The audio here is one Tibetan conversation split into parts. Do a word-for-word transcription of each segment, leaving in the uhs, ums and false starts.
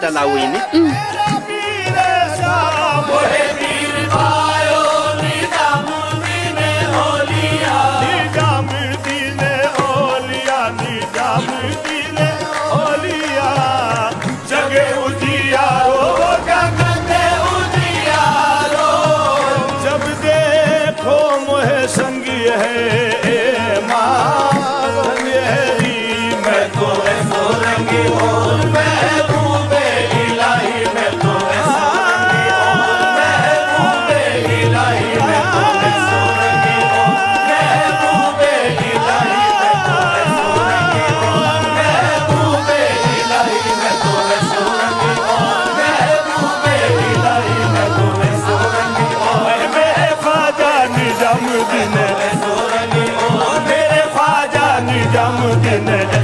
ད་ལ་འོ་ཡིན་ནི། जग उजियारो, जगत उजियारो, जब देखो मोहे संग ये है, ए माँ, संग ये है जी। मैं तो ऐसो रंगी हूँ, महबूबे इलाही, मैं तो ऐसो रंगी हूँ, महबूबे इलाही, मैं तो ऐसो रंगी हूँ, महबूबे इलाही, मैं तो ऐसो रंगी हूँ, महबूबे इलाही, मैं तो ऐसो रंगी हूँ, महबूबे इलाही, मैं तो ऐसो रंगी हूँ। मेरे ख्वाजा निजामुद्दीन, मेरे ख्वाजा निजामुद्दीन, मेरे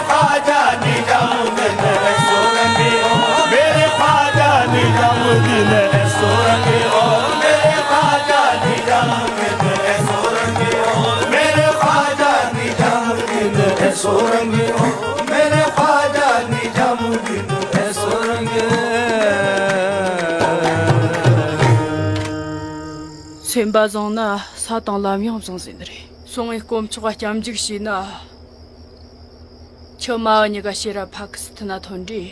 ख्वाजा निजामुद्दीन, मेरे ख्वाजा निजामुद्दीन, मेरे ख्वाजा निजामुद्दीन, मेरे ख्वाजा निजामुद्दीन, मेरे ख्वाजा निजामुद्दीन। སེམས་པ་བཟང་ན་ས་དང་ལམ་ཡང་བཟང་ཟེར་ནི་རེད། སོང་ངས་དཀོན་མཆོག་ག་སྐྱབས་འཇུག་བྱས་ན། ཁྱོད་མ་བུ་གཉིས་ཀ་ཕྱིར་ར་ཕ་ཁི་སི་ཐི་ན་ཐོན་དུས།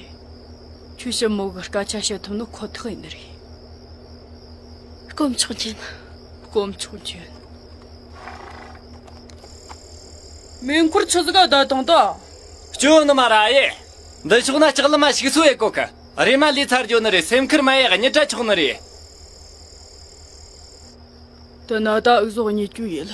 ཁྱོད་ཞི་མོ་གི་སྐད་ཆ་བཤད་ཐུབ་ནི་ཁོ་ཐག་ཡིན་ནི་རེད། དཀོན་མཆོག་མཁྱེན། དཀོན་མཆོག་མཁྱེན། མེ་འཁོར་ཆུ་ཟིག་ག་བསྡད་དང་ད། སྐྱོ་ནི་མ་ར་ཨེ། འདི་ཕྱོགས་ན་ལྕགས་ལི་མ་ཞིག་གསོ་ཡེ་གོ་གི། རེ་མ་ལས་ཚར་འགྱོ་ནི་རེད། སེམས་ཁུར་མ་ཡེ་གཉིད་དྲ་ཆོག་ནི་རེད། དེ་ན་ད་འུ་ཟོ་གཉིད་སྐྱོ་ཡེ་ལ།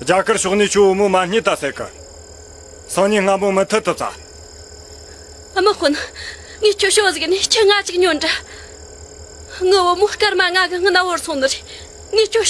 རྒྱ་གར་ཕྱོགས་ནས་ཁྱོད་བུ་མོ་མ་རྙེད་ད་ཟེར་གི། སང་ཉིན་སྔ་མོ་མུ་མཐུད་དུ་བཙལ། དམག་དཔོན། ངས་ཁྱོད་ཤོག་ཟིག་ནས་ཁྱོད་ང་ཅིག་ཉོན་དྲ། ངའི་བུ་མོ་སྐར་མ་ལྔ་གི་སྔུན་ན་བོར་སོང་ནི་རེད། ངས་ཁྱོད་